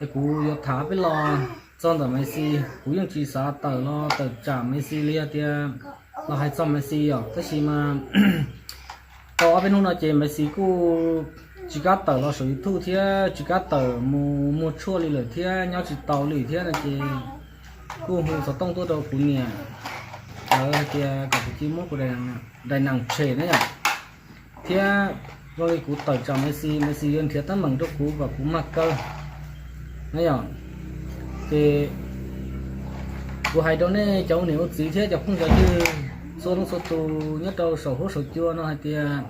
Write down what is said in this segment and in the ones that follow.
Kuv yuav tham peb los txog ntawm Maiv Xis, kuv yeej tsis xav tawm los tawm tsam Maiv Xis li hais tias los hais txog Maiv Xis yom, tab sis mas tau ob peb hnub no ces Maiv Xis kuj tsis kam tawm los saum YouTube thiab tsis kam tawm mus muag tshuaj li lawm thiab nyob tsis tau li thiab no ces kuj hu xov tooj tuaj rau kuv niam lawv hais tias kom kuv cia muab kuv daim nees tshem na yom, thiab zoo li kuv tawm tsam Maiv Xis, Maiv Xis yuav nrhiav teeb meem rau kuv kom kuv mag kaw na yom. Ces kuv hais rau nej cov ua niam ua txiv thiab cov phooj cov ywg txhua leej txhua tus nyob rau saum huab saum cua no hais tias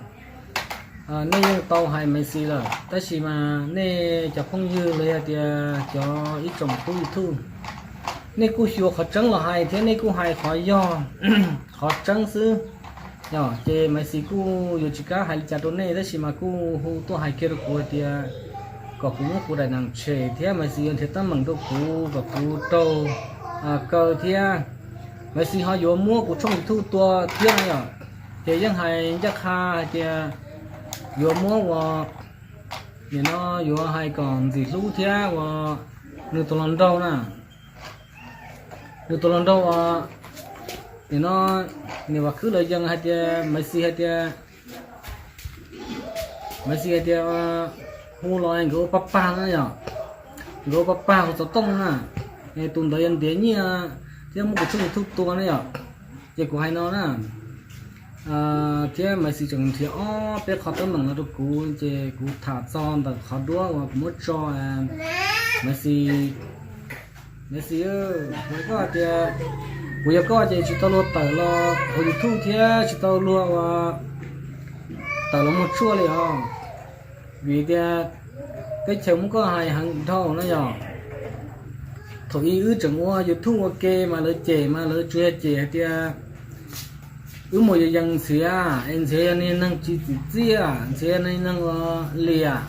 nej yeej tau hais Maiv Xis lawm, tab sis mas nej cov phooj ywg los hais tias cov ib tsoom tub YouTube, nej kuj xyuas qhov tseeb los hais thiab nej kuj hais qhov yog qhov tseeb xwb. Yog ces Maiv Xis kuj yuav tsis kam hais li cas rau nej, tab sis mas kuj hu tuaj hais kiag rau kuv hais tias kom kuv muab kuv daim nees tshem thiab Maiv Xis yuav nrhiav teeb meem rau kuv kom kuv raug kaw thiab Maiv Xis ho yuav muab kuv tshooj YouTube tua thiab no yom. Ces yeej hais ncaj qha hais tias yuav muab ua, nim no yuav hais kom ntxim hlub thiab ua nws tus hluas nraug na, nws tus hluas nraug ua, nim no niam Vam Khwb lawv yees hais tias Maiv Xis hais tias, Maiv Xis hais tias hu los nkawd ua pag pag na yom, nkawd ua pag pag hu xov tooj na, tus ntawd yuav ntiav nyiaj thiab muab kuv tshooj YouTube tua na yom. Ces kuv hais no na, thiab Maiv Xis tseem nrhiav ob peb qho teeb meem no rau kuv, ces kuv tham txog ntawm qhov duab uas kuv muab tso Maiv Xis, Maiv Xis, kuv hais koj tias kuv yog koj ces tsis tau luag tawm los ua YouTube thiab tsis tau luag ua tawm los muag tshuaj li os, vim tias teb chaws muab koj hais heev dhau na yom. Thaum ub wb tseem ua YouTube ua ke mas lawv cem mas lawv tsuas yog cem hais tias wb mus yees yees Ntxhiav es Ntxhiav yog niag neeg tsis txim txiaj, Ntxhiav yog niag neeg ua liam,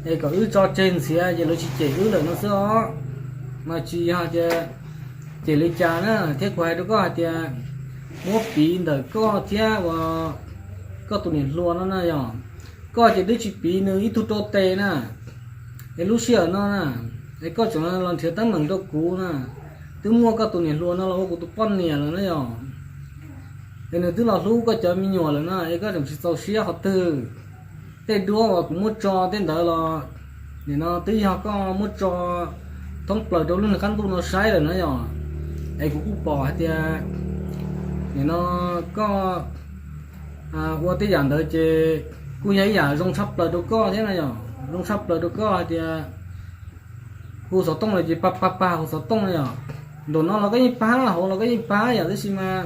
es kom wb tso tseg Ntxhiav ces lawv tsis cem wb lawm no xwb os. Mas tsis yog tias cem li cas na, thiab kuv hais rau koj hais tias muab piv ntawm koj thiab ua koj tus niam hluas no na yom. Koj ces twb tsis piv nws ib tug rau tes na, es lub sij hawm no na, es koj tseem los nrhiav teeb meem rau kuv na, twb muaj koj tus niam hluas no los ua kuv tus poj niam lawm na yom. Es nws twb los hlub koj cov me nyuam lawm na, es koj tseem tsis txaus siab qhov twg. Tej duab uas kuv muab tso tej ntawd los nim no twb yog koj muab tso thoob plaws rau lub niag qab ntuj no saib lawm na yom. Es kuv kuj pom hais tias nim no koj ua tej yam ntawd ces kuj yog ib yam zoo tshaj plaws rau koj thiab na yom, zoo tshaj plaws rau koj hais tias hu xov tooj los ces pag pag pag hu xov tooj na yom. Nraum no los koj yeej pab, hauv los koj yeej pab yom, tab sis mas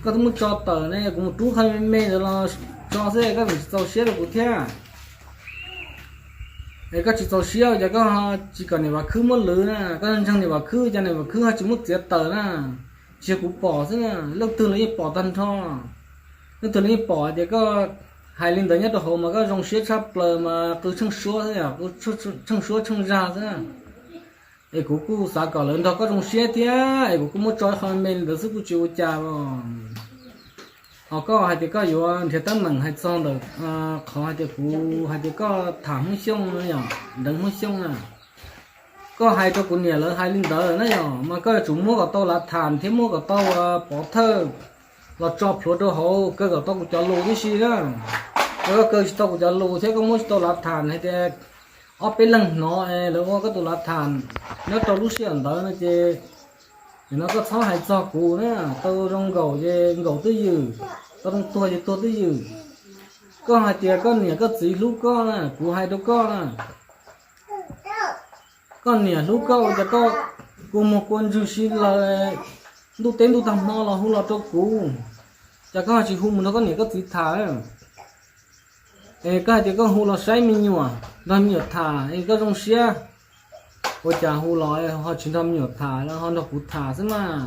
koj twb muab tso tawm ne, kuv mus rub qhov me me ntawd los tso xwb, koj tseem tsis txaus siab rau kuv thiab. Es koj tsis txaus siab ces koj tsis kom niam Vam Khwb muab lwv na, koj ntseeg niam Vam Khwb ces niam Vam Khwb ho tsis muab txiav tawm na. Tsis yog kuv pom xwb na, leej twg los yeej pom tag nrho. Leej twg los yeej pom tias koj hais li ntawd nyob rau hauv mas koj zoo siab tshaj plaws mas qw tsheej suab xwb, qw tsheej suab tsheej zag xwb. Es kuv kuj xav kom lawv nrog koj zoo siab thiab, es kuv kuj muab tso ib qho me me li ntawd xwb kuj tsis ua cas os. Ho koj hais tias koj yuav nrhiav teeb meem hais txog ntawm qhov hais tias kuv hais tias koj tham Hmoob Xyooj no yom, nteev Hmoob Xyooj na. Koj hais rau kuv niam lawv hais li ntawd na yom, mas koj yuav tsum muab kom tau lav tham thiab muab kom tau pov thawj los tso plhuav rau hauv, kaw kom tau kuv cov lus tib si na. Koj kaw tsis tau kuv cov lus thiab koj muab tsis tau lav tham hais tias ob peb leeg hnov es lawv ua koj tus lav tham nyob rau lub sij hawm ntawd no ces, nim no koj txhob hais txog kuv na, tau zoo nkaum ces nkaum twj ywm, tau zoo tuag ces tuag twj ywm. Koj hais tias koj niam koj txiv hlub koj na, kuv hais rau koj na, koj niam hlub koj ua cas koj kua muag kua ntswg si laws, ntuj teb ntuj tag hmo los hu los rau kuv, cas koj ho tsis hu mus nrog koj niam koj txiv tham? Es koj hais tias koj hu los saib me nyuam, nrog me nyuam tham es koj zoo siab, ua cas hu los ho tsis nrog me nyuam tham, ho nrog kuv tham xwb mas.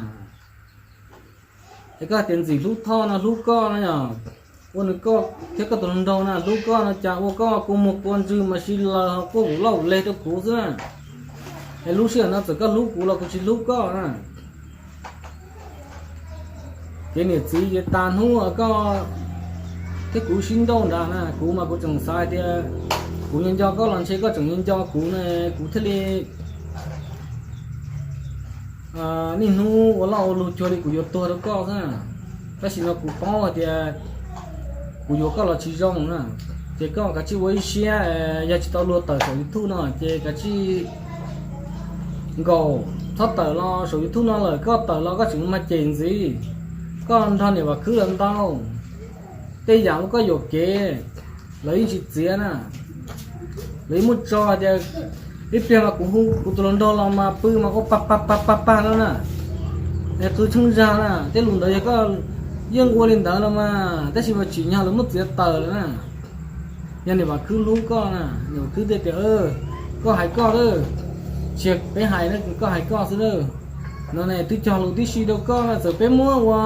Es koj hais tias Ntxim Hlub Thoj no hlub koj no yom, ua nws koj thiab koj tus hluas nraug na hlub koj no cas ua koj kua muag kua ntswg mas si laws ho quaj vum loj vum leg rau kuv xwb na. Es lub sij hawm no txawm koj hlub kuv los kuv tsis hlub koj na. Kev niam txiv ces tas hnub koj thiab kuv sib nrauj nrad na, kuv mas kuv tseem xav hais tias Kuv nco nco koj los ntshe koj tseem nco nco kuv ne, kuv thiaj li niaj hnub ua loj ua luag cuag li kuv yuav tuag rau koj xwb. Tab sis no kuv paub hais tias kuv yuav koj los tsis zoo na, ces koj kav tsij ua ib siab, yog tsis tau luag tawm saum YouTube no ces kav tsij nkaum, txhob tawm los saum YouTube no lawm, koj tawm los koj tseem mag cem ntxiv. Koj nrog niam Vam Khwb lawv ntau, tej yam uas koj yuam kev lawv yeej tsis txiav na. Lawv yeej muab tso tias, ib pliag mas kuv hu kuv tus hluas nraug los mas pw mas ua pag pag pag pag pag no na, es qw tsheej zag na, tej lus ntawd yog koj yeej ua li ntawd los mas, tab sis mas tsim nyog lawv muab txiav tawm lawm na. Yog niam Vam Khwb hlub koj na, niam Vam Khwb thiaj tias, koj hais koj lawm, tsis yog peb hais na, koj hais koj xwb lawm. No ne twb cog lus tib si rau koj na, txawm peb muab ua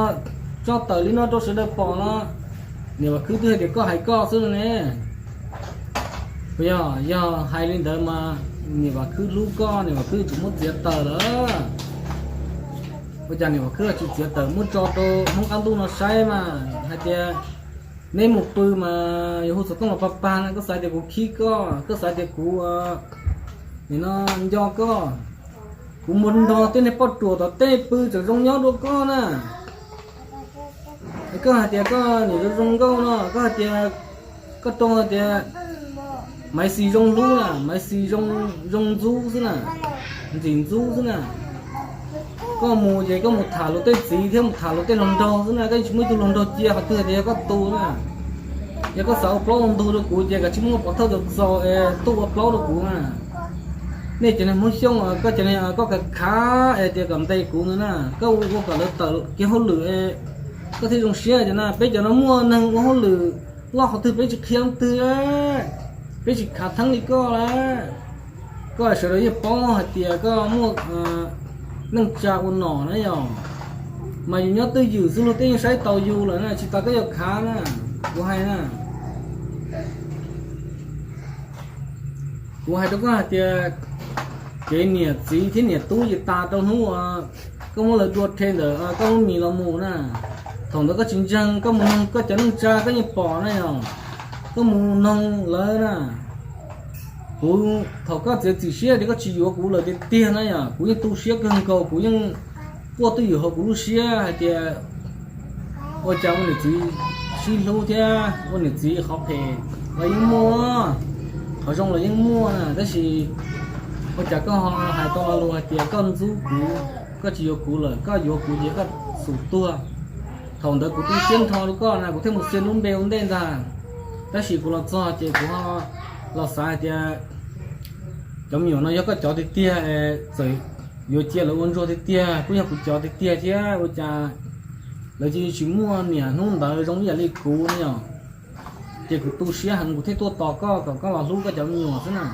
tso tawm li no rau sawv daws pom los niam Vam Khwb twb hais tias koj hais koj xwb no ne. Puas yog? Yog hais li ntawd mas niam Vam Khwb hlub koj, niam Vam Khwb yuav tsum muab txiav tawm lawm. Ua cas niam Vam Khwb tsis txiav tawm muab tso rau Hmoob qab ntuj no saib mas hais tias neb mus pw mas yus hu xov tooj los pag pag na, koj xav tias kuv khib koj, koj xav tias kuv nim no nco koj. Kuv mus nrog tej niag poj ruam tom tej pw tseem zoo nyob dua koj na. Koj hais tias koj nim zoo zoo nkauj no, koj hais tias, koj rau hais tias Maiv Xis zoo hlub na, Maiv Xis zoo ntxub xwb na, ntxim ntxub xwb na. Koj mus ces koj mus tham luag tej txiv thiab mus tham luag tej hluas nraug xwb na, koj yeej tsis muaj ib tug hluas nraug cia qhov twg tias yog koj tus na. Yog koj xav ua plaub ua ntug rau kuv ces kav tsij muab pov thawj txaus txaus es tuaj ua plaub rau kuv na. Nej cov niag Hmoob Xyooj, koj cov niag koj khav khav es tias kom ntes kuv ntawd na, koj ua kom lawv tawm kiag hauj lwm, koj thiaj zoo siab tias na. Peb cov no muaj neeg ua hauj lwm loj qhov twg peb tsis qhia leej twg, peb tsis khav theeb li koj lawm. Koj sawv daws yeej paub hais tias koj muaj neej tsa ua nom na yom, mas yus nyob twj ywm xwb luag tej yeej saib taus yus lawm na, tsis tas koj yuav khav na. Kuv hais na, kuv hais rau koj hais tias kev niam txiv thiab niam tub ces tas rau hnub uas koj muab lawv dua rhe ntawm koj lub mis los mus na. Thaum ntawd koj tsis ntseeg, koj mus noog koj cov neej tsa koj yeej pom na yom, koj mus noog lawv na. Kuv, thaum koj txiav txim siab tias koj tsis yuav kuv lawm tiag tiag na yom, kuv yeej tu siab kawg nkaus, kuv yeej quaj twj ywm hauv kuv lub siab hais tias ua cas ua niam txiv sib hlub thiab ua niam txiv qhov phem los yeej muaj, qhov zoo los yeej muaj na, tab sis ua cas koj ho hais tau lo lus hais tias koj ntxub kuv, koj tsis yuav kuv lawm, koj yuav kuv ces koj xum tuag. Thaum ntawd kuv tu siab nrho rau koj na, kuv thiaj mus xia lub npe ua ntej ntag. Tab sis kuv los txog ces kuv ho los xav hais tias cov me nyuam no yog koj cov tiag tiag, txawm yuav cia lawv ua ntsuag tiag tiag kuj yog kuv cov tiag tiag thiab, ua cas lawv cia li tsis muaj niam hnub ntawd zoo ib yam li kuv ne yom. Ces kuv tu siab heev kuv thiaj tuaj tos koj kom koj los hlub koj cov me nyuam xwb na.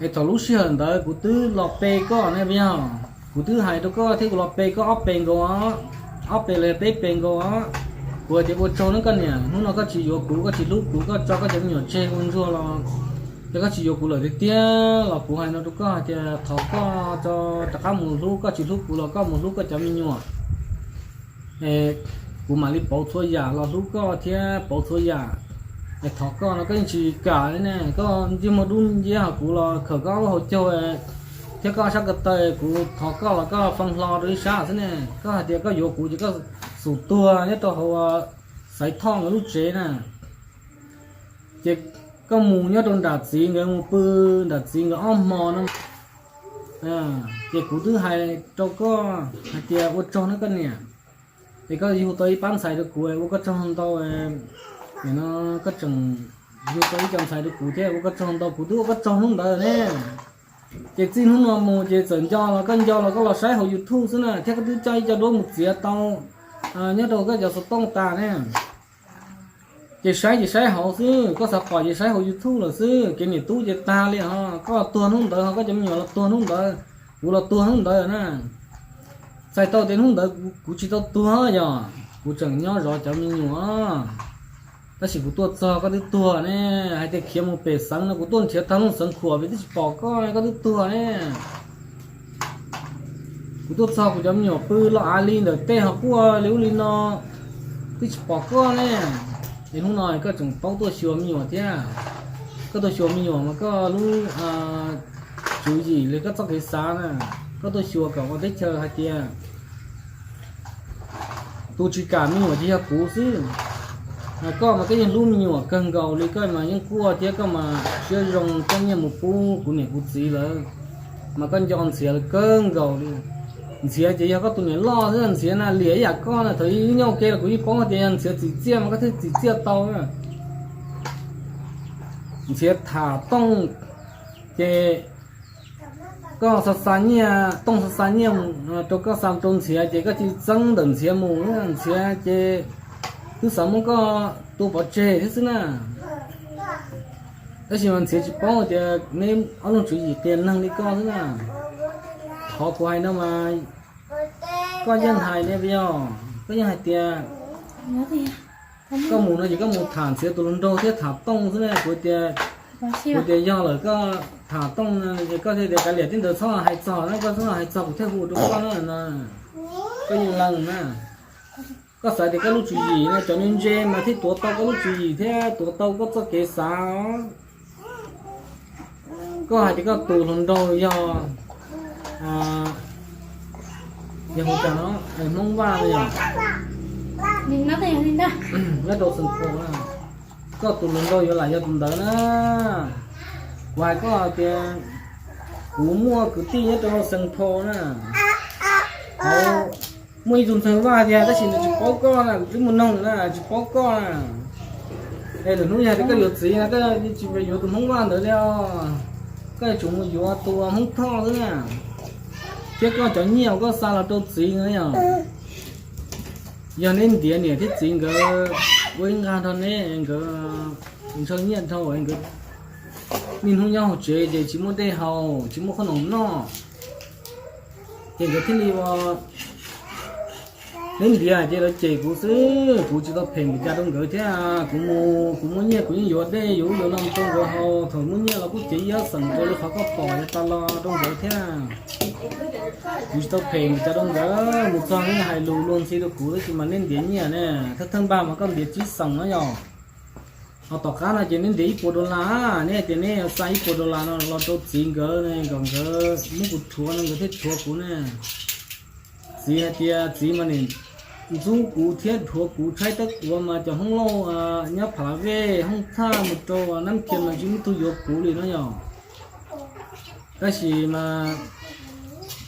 Es thaum lub sij hawm ntawd kuv twb los pe koj ne yog, kuv twb hais rau koj thiab kuv los pe koj ob pes nkaus os, ob pes los yog peb pes nkaus os. Kuv hais tias ua tsaug nawb koj niam, hnub no koj tsis yuav kuv, koj tsis hlub kuv, koj tso koj cov me nyuam tseg ua ntsuag los, yog koj tsis yuav kuv lawm tiag tiag los kuv hais no rau koj hais tias thov koj tso rov qab mus hlub, koj tsis hlub kuv los koj mus hlub koj cov me nyuam. Kuv mam li pauv txhua yam los hlub koj thiab pauv txhua yam. Es thov koj no koj yeej tsis kam li ne, koj ntsej muag dub nciab hos kuv los khawm koj lub hauv caug thiab koj sab ko taw, kuv thov koj los koj fee hlo rau ib sab xwb ne. Koj hais tias koj yuav kuv ces koj xum tuag nyob rau hauv Xaiv Thoj nkawd lub tsev na. Ces koj mus nyob rau nram txiv nkawd mus pw nram txiv nkawd ob hmo no. Ces kuv twb hais rau koj hais tias ua tsaug nawb koj niam, es koj yug tau ib pab ntxhais rau kuv, ua koj tsaug ntau. Nim no koj tseem yug tau ib co ntxhais rau kuv thiab, ua koj tsaug ntau, kuv twb ua koj tsaug hnub ntawd ne. Ces txij hnub no mus ces txawm nco los koj nco los koj los saib hauv YouTube xwb na, thiab koj twb coj ib co duab mus txiav tau nyob rau koj cov xov tooj tas ne. Ces saib ces saib hauv xwb, koj xav pom ces saib hauv YouTube lawm xwb. Kev niam tub ces tag li os, koj los tuag hnub ntawd ho koj cov me nyuam los tuag hnub ntawd, kuv los tuag hnub ntawd na. Txhais tau tias hnub ntawd kuv tsis tau tuag yog kuv tseem nyob zov cov me nyuam. Tab sis kuv tuaj txog koj twb tuag ne, hais tias khiav mus pem xeev no kuv tuaj nrhiav tag lub xeev khuam pem twb tsis pom koj, koj twb tuag ne. Kuv tuaj txog kuv cov me nyuam pw los av li ntawm tej ho quaj li ub li no, twb tsis pom koj ne. Es hnub no koj tseem paub tuaj xyuas me nyuam thiab. Koj tuaj xyuas me nyuam mas koj lub tswv yim li koj txoj kev xav na, koj tuaj xyuas kom ua teb chaws hais tias tus tsis kam me nyuam ces yog kuv xwb. Koj mas koj yeej hlub me nyuam kawg nkaus li, koj mas yeej quaj thiab koj mas siab zoo coj nyiaj mus pub kuv niam kuv txiv lawm, mas koj nco Ntxhiav kawg nkaus li. Ntxhiav ces yog koj tus niam loj xwb, Ntxhiav na liam ib yam koj na, thaum ub nyob ua ke los kuv yeej paub tias yog Ntxhiav txim txiaj mas koj thiaj txim txiaj tau na. Ntxhiav tham Tooj ces koj xa xa nyiaj, Tooj xa xa nyiaj rau koj xa rau Ntxhiav ces koj cia li txeeb ntawm Ntxhiav mus, Ntxhiav ces twb xav muab koj tua pov tseg thiab xwb na. Tab sis mas Ntxhiav tsis paub tias neb ob leeg tswv yim qias neeg li koj xwb na. Qhov kuv hais no mas koj yeej hais ne, yog koj yeej hais tias koj mus no ces koj mus tham Ntxhiav tus hluas nraug thiab tham Tooj xwb na. Kuv tias, kuv tias yog lawm koj tham Tooj no ces koj thiaj tias kav liam tej ntawd txhob hais txog na, koj txhob hais txog kuv thiaj hu rau koj na no. Koj yeej lees na. Koj xav tias koj lub tswv yim no cov ntse ntse mas thiaj tuav tau koj lub tswv yim thiab tuav tau koj txoj kev xav. Koj hais tias koj tus hluas nraug yog, yog hu cas no, Hmoob Vaj no yog nyob rau Xeev Phaum na. Koj tus hluas nraug yuav lam yog tus ntawd na. Kuv hais koj tias kuv muaj kwv tij nyob rau Xeev Phaum na. Muaj ib tug ntxawg Vaj tiag tab sis nws tsis paub koj na, kuv twb mus noog na tsis paub koj na. Es lwm hnub yog tias koj yuav txiv na koj tsis yuav tus Hmoob Vaj ntawd li os. Koj yuav tsum mus yuav tus Hmoob Thoj xwb na. Thiab koj cov nyiaj uas koj xa los rau txiv no yog, yog neb ntiav niam thiab txiv nkawd ua ib nqag nrog neb, nkawd ntshaw nyiaj dhau, nkawd niaj hnub nyob hauv tsev ces tsis muaj dej haus tsis muaj qhob noom noj, ces nkawd thiaj li ua neb ntiav ces lawv cem kuv xwb, kuv tsis tau phem npaum cas rau nkawd thiab. Kuv mus kuv muaj nyiaj kuv yeej yuav dej yuav ub yuav no rau nkawd haus, thaum muaj nyiaj los kuj cev ib ob xeem rau li qhov koj pom tas los rau nkawd thiab. Kuv tsis tau phem npaum cas rau nkawd, mus txog neb hais lus luag ntxhi rau kuv tab sis mas neb ntiav nyiaj ne, thawj thawj npag mas koj ntiav tsib xeem no yog. Ho tom qab no ces neb ntiav ib puas dollar, neb hais tias neb xa ib puas dollar no los rau txiv nkawd ne kom nkawd muab kuv rhuav no nkawd thiaj rhuav kuv ne. Txiv hais tias txiv mas nim ntxub kuv thiab rhuav kuv tshaib tab quav mas cov Hmoob Lauj nyob Pha La Vej, Hoob Txhaj mus rau Nab Khias mas tsis muaj tug yuav kuv li no yog. Tab sis mas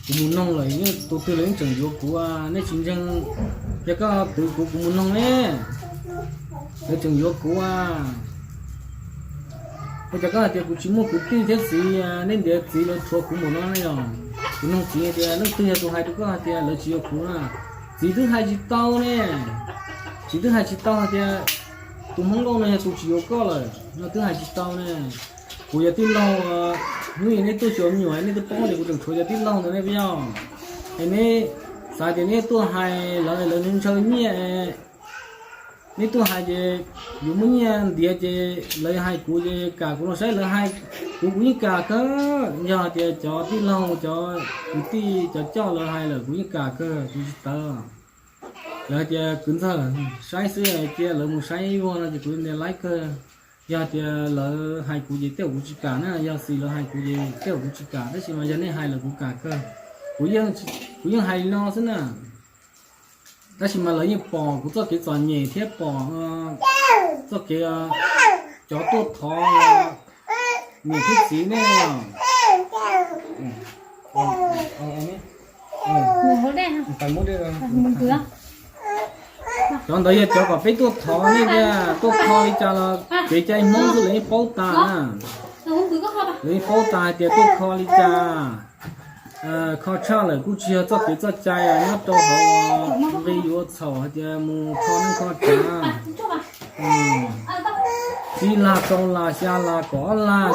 kuv mus noog lawm yeej tus twg los yeej tseem yuav kuv, nej tsis ntseeg, yog koj twv kuv kuv mus noog ne, lawv tseem yuav kuv. Ua cas koj hais tias kuv tsis muaj kwv tij thiab txiv, nej ntiav txiv lawv rhuav kuv npaum no ne yog? Kuv noog txiv hais tias leej twg yog tus hais rau koj hais tias lawv tsis yuav kuv na? Txiv twb hais tsis tau ne. Txiv twb hais tsis tau hais tias tus Hmoob Lauj no yog tus tsis yuav koj lawm no twb hais tsis tau ne. Kuv yog tij laug, hnub ib nej tuaj xyuas me nyuam nej twb paub tias kuv tseem tshuav cov tij laug ntawd ne puas yog? Es neb xav tias neb tuaj hais lawv, lawv ntshaw nyiaj, neb tuaj hais ces yuav muaj nyiaj ntiav ces lawv hais kuv ces kam kuv los saib lawv hais kuv, kuv yeej kam kawg. Yog tias cov tij laug cov kwv tij cov coj lawv hais lawm kuv yeej kam kawg, kuv tsis tawv. Lawv hais tias kwv ntxawg saib xwb, cia lawv mus saib ib vuag no ces kuv ntiav laib kawg. Yog tias lawv hais kuv ces tej zaum kuv tsis kam na, yog xis lawv hais kuv ces tej zaum kuv tsis kam, tab sis mas yog nej hais lawm kuv kam kawg. Kuv yeej, kuv yeej hais li no xwb na. Tab sis mas lawv yeej pom kuv txoj kev txom nyem thiab pom txoj kev cov tuaj thov niam thiab txiv nej. Cov ntawd yog cov kom peb tuaj thov nej tiag, tuaj kho li cas los kev cai Hmoob xwb lawv yeej paub tas na. Lawv yeej paub tas hais tias tuaj kho li cas. Kho tshaj lawm kuj tsis yog txoj kev txoj cai nyob rau hauv nqi yuav txhaum hais tias mus kho neej kho tsav. Tsib lag rau lag xya lag kaum ob lag,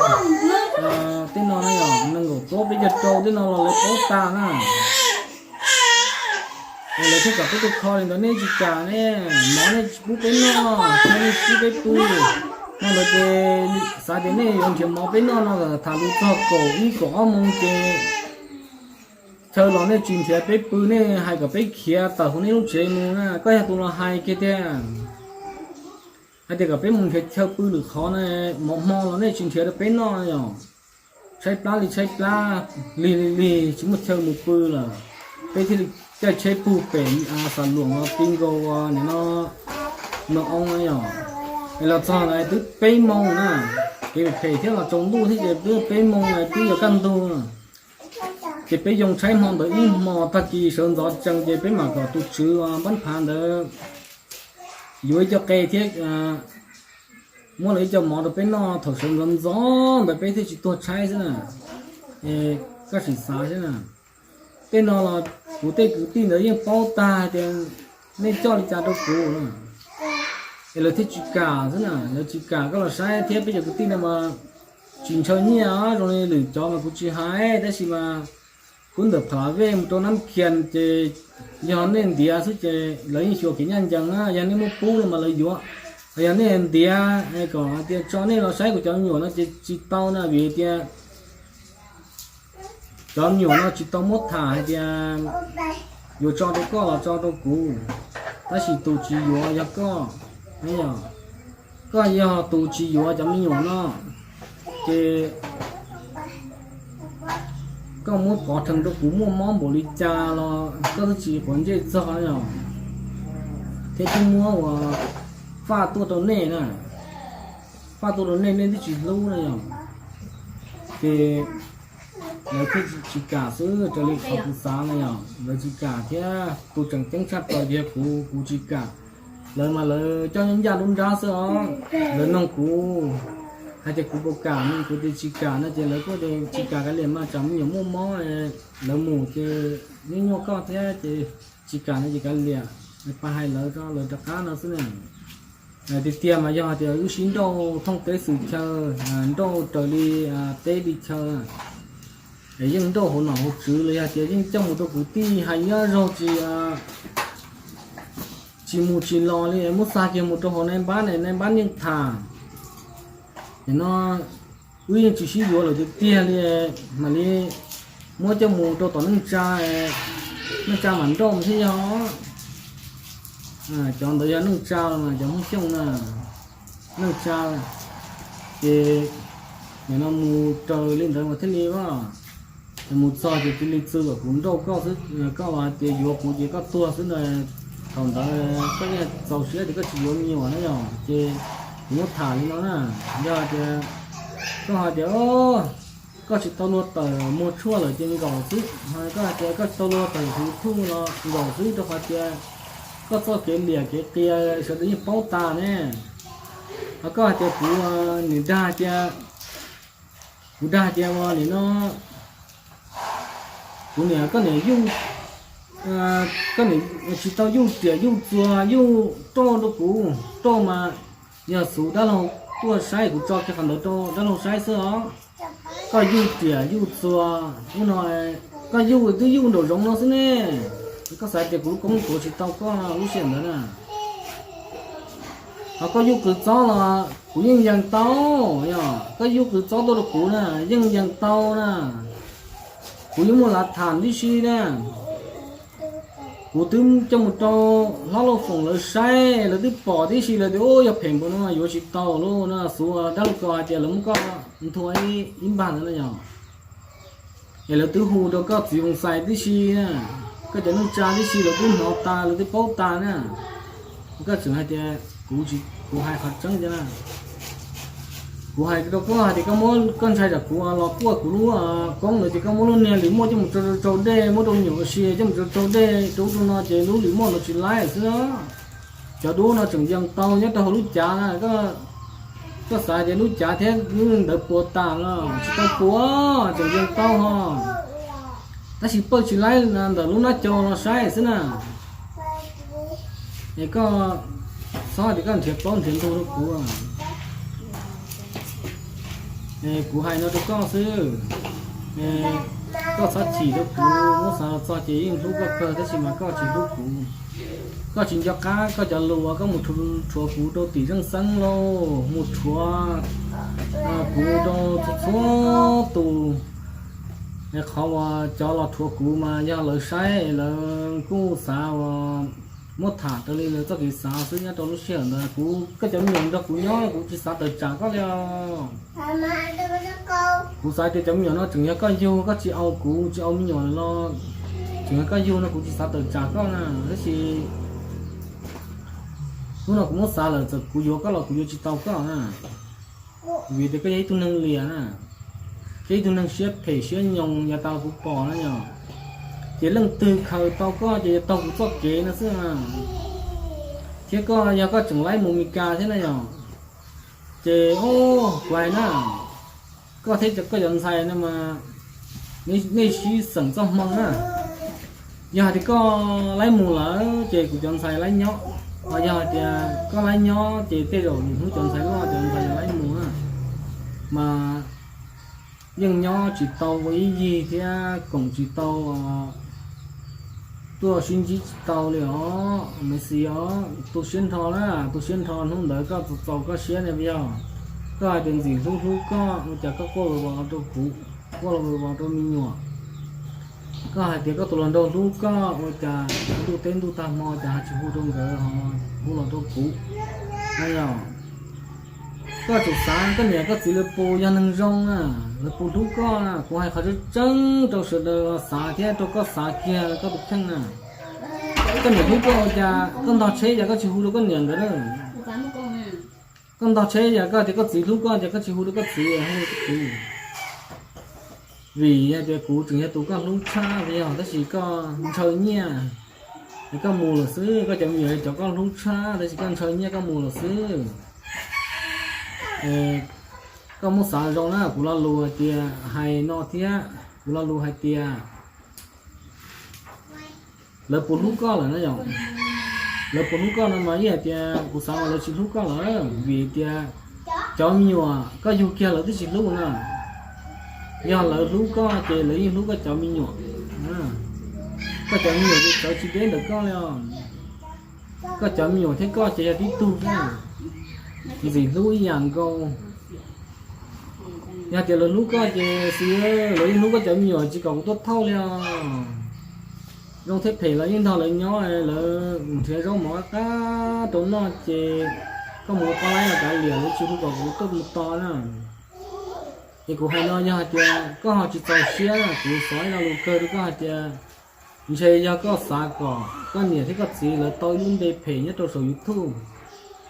tej no na yog nees nkaum plaub peb caug rau tej no los lawv paub tas na. Es lawv thiaj kom peb tuaj kho li ntawd, nej tsis kam ne, mov nej tsis pub peb noj, chaw nej tsis pub peb pw. No ntawd ces xav tias nej yuav nrhiav mov peb noj no tham lus txog kaum ib kaum ob moo ces chaw los nej tsis nrhiav peb pw, nej hais kom peb khiav tawm hauv nej lub tsev mus na, koj yog tus los hais kiag tiag. Hais tias kom peb mus nrhiav chaw pw lwm qhov na, mov hmo los nej tsis nrhiav rau peb noj yom. Tshaib plab li tshaib plab, lig li lig, tsis muaj chaw mus pw lawm. Peb thiaj li caij tsheb pug pem Xam Luam los ti nkaus nim no Noo Oo na yom. Es los txog na twb peb moos na, kev phem thiab los tsaus ntuj thiab ces twb peb moos na twb yuav kaj ntug. Ces peb yoo tshaib hmo ntawd ib hmos, tag kis sawv ntxov tsees ces peb mam kom tus tswv npab phav ntawd yuav ib co qe thiab muab lawv ib co mov rau peb noj thaum sawv ntxov ntxov ntawd peb thiaj tsis tuag tshaib xwb na. Es koj sim xav seb na, tej no los kuv tej kwv tij ntawd yeej paub tag hais tias nej coj li cas rau kuv na, es lawv thiaj tsis kam xwb na, lawv tsis kam koj los saib thiab. Peb cov kwv tij no mas tsis ntshaw nyiaj zoo li lwm cov mas kuv tsis hais, tab sis mas kuv ntawm Pha Vej mus rau Nab Khias ces yog nej ntiav xwb ces lawv yeej xyuas kev ncaj ncees na, yog nej muab pub no mas lawv yuav. Yog nej ntiav kom hais tias tso nej los saib kuv cov me nyuam no ces tsis tau na, vim tias cov me nyuam no tsis tau muab tham hais tias yuav tso rau koj los tso rau kuv, tab sis tus tsis yuav yog koj. Koj yog tus tsis yuav cov me nyuam no, ces koj muab pov rhees rau kuv muaj mob npaum li cas los koj twb tsis quav ntsej txog yom, thiab twb muab ua faj tuaj rau nej na, faj tuaj rau nej nej twb tsis hlub na yom. Ces lawv thiaj tsis kam xwb, raws li qhov kuv xav na yom, lawv tsis kam thiab. Tus tseem ceeb tshaj plaws yog kuv, kuv tsis kam. Lawv mas lawv coj nyob ncaj nruab nrab xwb os. Lawv nug kuv hais tias kuv puas kam no, kuv tias tsis kam no ces lawv kuj tias tsis kam kav liam mas tsam me nyuam muaj mob, lawv mus ces nyuaj nyuaj koj thiab ces tsis kam no ces kav liam, pab hais lawv rau lawv rov qab no xwb na. Tiag tiag mas yog hais tias wb sib nrauj thoob teb xwm chaw, nrauj raws li teb li chaw, es yeej nrauj hauv nom hauv tswv los yog tias yeej coj mus rau kwv tij hais nyob zaug tsis tsis mus tsis los li, muab xa kiag mus rau hauv nais npab ne, nais npab yeej tham. Nim no wb yeej tsis sib yuav lawm tiag tiag li, mam li muab coj mus rau tom neej tsa, neej tsa mam nrauj thiab yog. Cov ntawd yog neej tsa los mas cov Hmoob Xyooj na, neej tsa. Ces nim no mus raws li ntawd mas thiaj li, mus txog ces cia li txwv kom kuv nrauj koj xwb, koj los hais tias yuav kuv ces koj tuag xwb ntag. Thaum ntawd koj yeej txaus siab tias koj tsis yuav me nyuam na yom, ces kuv muab tham li no na. Yog tias koj hais tias koj tsis tau luag tawm muag tshuaj lawm ces nkaum xwb, koj hais tias koj tsis tau luag tawm hu thuj los nkaum xwb, rau qhov tias koj txoj kev liam kev qias sawv daws yeej paub tas ne. Ho koj hais tias kuv nim dag tias, kuv dag tias ua nim no kuv niam, koj niam yuj, koj niam tsis tau yuj riam yuj txuas yuj roj rau kuv, roj mas yog xuv dab laug tuaj saib kuv tso kiag qhov ntawd rau dab laug saib xwb os. Koj yuj riam yuj txuas ub no, koj yuj twb yuj nraum zoov no xwb ne. Koj xav tias kuv lub koob tuav tsis tau koj lub sij hawm ntawd na. Ho koj yuj qws txob los kuv yeej yees tau, yog koj yuj qws txob tuaj rau kuv na yeej yees tau na. Kuv yeej muaj lav tham tib si na. Kuv twb coj mus rau hlob Lauj Foom lawv saib, lawv twb pom tib si, lawv tias ub yog phem npaum no yuav tsis tau lauj na. Xuv dab laug ko hais tias lawv muab koj nthua ib npag ntawd na yog. Es lawv twb hu rau koj txiv Foom Xais tib si na, koj cov neej tsa tib si lawv twb hnov tas lawv twb paub tas na. Koj tseem hais tias kuv, kuv hais qhov tseeb tiag na. Kuv hais rau koj hais tias koj muab, koj ntshai tsam kuv los quaj kuv lub koob ntawd ces koj muab lub niag lwm muaj coj mus tsau tsau dej, muab rau me nyuam ua si coj mus tsau tsau dej rau ub rau no ces lub lwm muaj no tsis laib xwb. Cov dub no tseem yees tau nyob rau hauv lub cav na. Koj xav tias lub cav thiab lub ntawd puas tas los tsis tau puas, tseem yees tau ho. Tab sis pawj tsis laib ntawm lub nab co los saib xwb na. Es koj txhob tias koj nrhiav plaub nrhiav ntug rau kuv. Kuv hais no rau koj xwb. Koj txhob chim rau kuv, muab xav los txog ces yeej hlub koj kawg tab sis mas koj tsis hlub kuv. Koj tsis nco qab koj cov lus uas koj mus rhuav kuv rau tim zeej xeeb lauj, mus rhuav kuv rau txhua txhua tus. Qhov uas cov los rhuav kuv mas yog lawv saib lawv kuj xav uas Muab tham raws li lawv txoj kev xav xwb nyob rau lub sij hawm ntawd. Kuv, koj cov me nyuam nrog kuv nyob kuv tsis xav tawm tsam koj li os. Kuv xav tias cov me nyuam no tseem yog koj yug, koj tsis au kuv, tsis au me nyuam los tseem yog koj yug no kuv tsis xav tawm tsam koj na. Tab sis hnub no kuv muab xav lawm, txawm kuv yuav koj los kuv yuav tsis tau koj na. Vim tias koj yog ib tug neeg liam na, koj ib tug neeg siab phem siab nyoos yav tas kuv pom na yom. Ces leej twg khaws tau koj ces yuav taug kuv txoj kev no xwb. Thiab koj yog koj tseem laib mus Meskas thiab na yom. Ces o, kuv hais na, koj thiab koj cov ntxhais no mas nej sib xeem txoj hmoo na. Yog hais tias koj laib mus lawm ces kuv cov ntxhais laib nyob, ho yog hais tias koj laib nyob ces tej zaum hnub cov ntxhais loj cov ntxhais laib mus na, mas yeej nyob tsis tau ua ib yig thiab koom tsis tau, tuaj sib ntsib tsis tau li os. Maiv Xis os, tu siab nrho na, tu siab nrho, hnub ntawd koj txaus koj siab ne yog. Koj hais tias ntxim hlub hlub koj ua cas koj quaj vos vos rau kuv, quaj vos vos rau me nyuam. Koj hais tias koj tus hluas nraug hlub koj ua cas ntuj teb ntuj tag hmo cas ho tsis hu rau nkawd, hu los rau kuv na yom. Koj tsum xav koj niam koj txiv lawv puas yog neeg zoo na, lawv puas hlub koj na. Kuv hais qhov tseeb tseeb rau sawv daws xav thiab rau koj xav kiag koj tus kheej na. Koj niam hlub koj ua cas koj ntog tsheb cas koj tsis hu rau koj niam nkawd na? Koj ntog tsheb cas koj tias koj txiv hlub koj cas koj tsis hu rau koj txiv, hu rau koj txiv? Vim hais tias kuv tseem yog tus koj hlub tshaj li os, tab sis koj ntshaw nyiaj es koj mus lawm xwb. Koj cov me nyuam yog cov koj hlub tshaj tab sis koj ntshaw nyiaj koj mus lawm xwb. Koj muab xav zoo na, kuv lo lus hais tias, hais no thiab, kuv lo lus hais tias lawv puas hlub koj lawm na yom. Lawv puas hlub koj no mas yeej hais tias kuv xav mas lawv tsis hlub koj lawm, vim tias cov me nyuam koj yug kiag lawv twb tsis hlub na. Yog lawv hlub koj ces lawv yeej hlub koj cov me nyuam. Koj cov me nyuam ces txawv tsis deb ntawm koj li os. Koj cov me nyuam thiab koj ces yog tib tug xwb, ntxim hlub ib yam nkaus. Yog tias lawv hlub koj ces xwb lawv yeej hlub koj cov me nyuam tsis kom kuv tuaj thauj li os. Zoo thiab phem los yeej nrog lawv nyob, lawv nrhiav zaub mov qab rau noj ces koj mus ua poj laib los kav liam, lawv tsis hu kom kuv tuaj mus tos na. Es kuv hais no yog hais tias koj ho tsis txaus siab na, kuv xav ib lo lus kawg rau koj hais tias ntshe yog koj xav kom koj niam thiab koj txiv lawv tau ib lub npe phem nyob rau saum YouTube.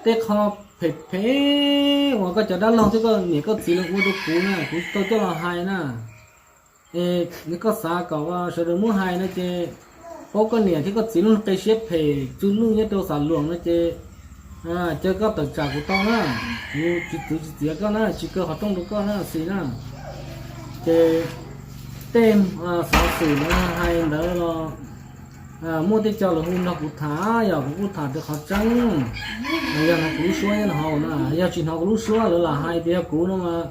Tej qho phem phem uas koj cov dab laug thiab koj niam koj txiv lawv ua rau kuv na, kuv tsis tau coj los hais na. Es koj xav kom sawv daws muab hais no ces paub koj niam thiab koj txiv lub qe siab phem tsw luj nyob rau Xam Luas no ces cia koj tawm tsam kuv tau na. Kuv tsis txwv tsis txiav koj na, tsis kaw qhov rooj rau koj na Xis na. Ces tej xov xwm lawv hais ntawd los muaj tej co lawv hu nrog kuv tham, yog kuv kuj tham raws qhov tseeb. Yog hnov kuv lub suab nyob hauv na, yog tsis hnov kuv lub suab lawv lam hais tias yog kuv no mas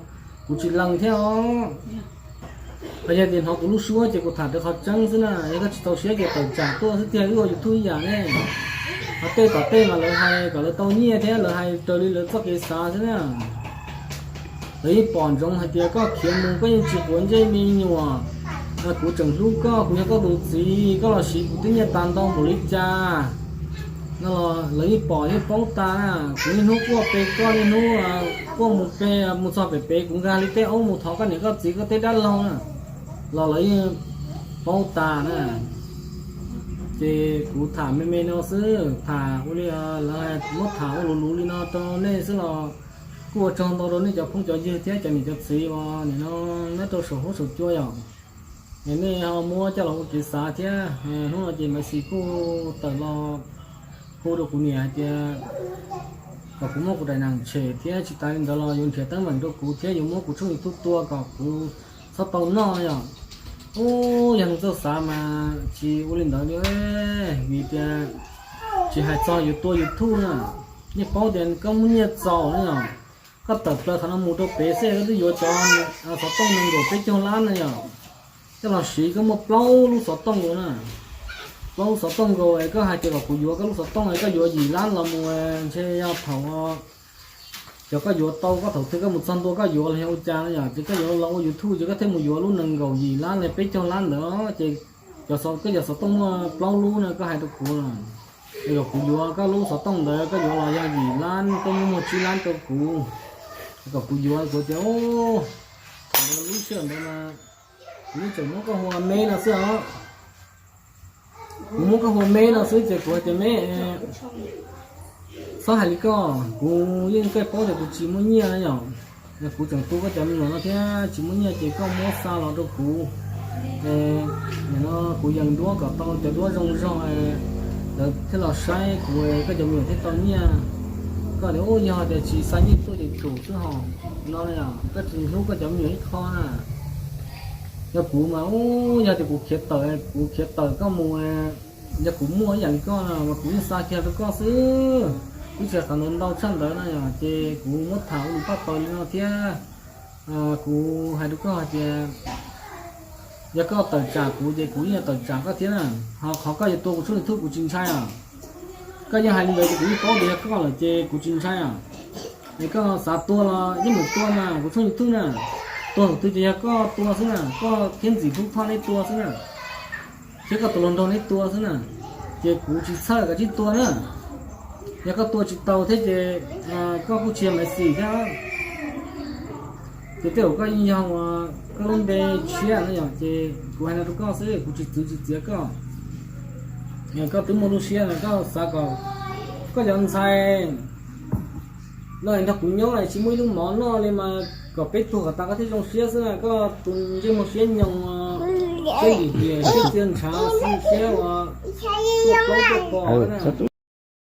kuv tsis lees thiab os. Yog tias hnov kuv lub suab ces kuv tham raws qhov tseeb xwb na. Yog koj tsis txaus siab ces tawm tsam tuaj xwb tiag, wb ua YouTube ib yam ne. Qhov tej tom tej mas lawv hais kom lawv tau nyiaj thiab lawv hais raws li lawv txoj kev xav xwb na. Lawv yeej pom ntsoov hais tias koj khiav mus koj yeej tsis quav ntsej me nyuam, kuv tseem hlub koj, kuv yog koj tus txiv, koj los siv kuv tej nyiaj tas ntau npaum li cas no los lawv yeej pom yeej paub tas na. Kuv niaj hnub quaj pe koj, niaj hnub quaj mus pe, mus txog pem pem kuv nkag li tej aub mus thov koj niam koj txiv koj tej dab laug na, los lawv yeej paub tas na. Ces kuv tham me me no xwb, tham ua li lawv muab tham ua luv luv li no rau nej xwb los kuj ua tsaug ntau rau nej cov phooj cov ywg thiab cov niam cov txiv uas nim no nyob rau saum huab saum cua yom. Es nej ho muab coj los ua kev xav thiab. Hnub no ces Maiv Xis kuj tawm los hu rau kuv niam hais tias kom kuv muab kuv daim nam tshem thiab tsis tas li ntawd los yuav nrhiav teeb meem rau kuv thiab yuav muab kuv tshooj YouTube tua kom kuv txhob tau noj yom. Ub, yog nws txawj xav mas tsis ua li ntawd li, vim tias tsis hais txog yuav tua YouTube na, yeej paub tias koj muaj nyiaj txaus na yom. Koj tawm plaws qhov no mus rau pem xwb koj twb yuav cov xov tooj nees nkaum peb caug lab na yom. Coj los siv koj muaj plaub lub xov tooj nkaus na. Plaub lub xov tooj nkaus es koj hais tias kom kuv yuav koj lub xov tooj es koj yuav yim lab los mus ntshe yog thaum cov koj yuav tau koj thaum twg koj mus txog ntua koj yuav los yog ua cas no yom, ces koj yuav los ua YouTube ces koj thiaj mus yuav lub nees nkaum yim lab li peb caug lab ntawd ces cov, koj cov xov tooj muaj plaub lub na koj hais rau kuv los. Kom kuv yuav koj lub xov tooj ntawd, koj yuav los yog yim lab, koj muab muag tsib lab rau kuv, kom kuv yuav. Kuv tias, Lub sij hawm ntawd mas kuv yeej tseem muab koj hu ua Meb no xwb os. Kuv muab koj hu ua Meb no xwb ces kuv hais tias, Meb, txhob hais li koj, kuv yeej kawg paub tias kuv tsis muaj nyiaj na yom. Kuv tseem tu koj cov me nyuam no thiab tsis muaj nyiaj ces koj muab xa los rau kuv. Nim no kuv yees duab kom tau cov duab zoo zog, lawv thiaj los saib kuv, koj cov me nyuam thiaj tau nyiaj. Koj tias, Ub, yog tias tsis xa nyiaj tuaj ces tsum xwb hos no, koj tsis hlub koj cov me nyuam ib qho na. Yog kuv mas, ub, yog tias kuv khiav tawm, kuv khiav tawm koj mus, yog kuv muaj ib yam li koj no mas kuv yeej xa kiag rau koj xwb. Kuv tsis hais qhov ntawd ntau tshaj ntawd na yom, ces kuv muab tham ua lus paj tau li no thiab. Kuv hais rau koj hais tias, yog koj tawm tsam kuv ces kuv yeej yuav tawm tsam koj thiab na. Ho qhov koj yuav tua kuv tshooj YouTube kuv tsis ntshai os. Koj yeej hais li ntawd ces kuv yeej paub tias yog koj lawm ces kuv tsis ntshai os. Es koj xav tua los yeej mus tua mas kuv tshooj YouTube na. Tua thaum twg ces yog koj tua xwb na, koj thiab Ntxim Hlub Thoj neb tua xwb na, thiab koj tus hluas nraug neb tua xwb na. Ces kuv tsis txhawj, koj tsij tua na. Yog koj tua tsis tau thiab ces koj kuj tsis yog Maiv Xis thiab. Ces tej zaum koj yeej yog uas koj lub npe tshiab no yom, ces kuv hais no rau koj xwb, kuv tsis txwv tsis txiav koj. Koj twb muaj lub siab no koj xav kom koj cov ntxhais los nrog kuv nyob es tsis muaj ib lub mov noj li mas kom peb tuag kom tas koj thiaj zoo siab xwb na. Koj tus ntsej muag siab nyoos, siab lim hiam, siab txia ntshav, siab uas tuaj plaub tuaj pom na.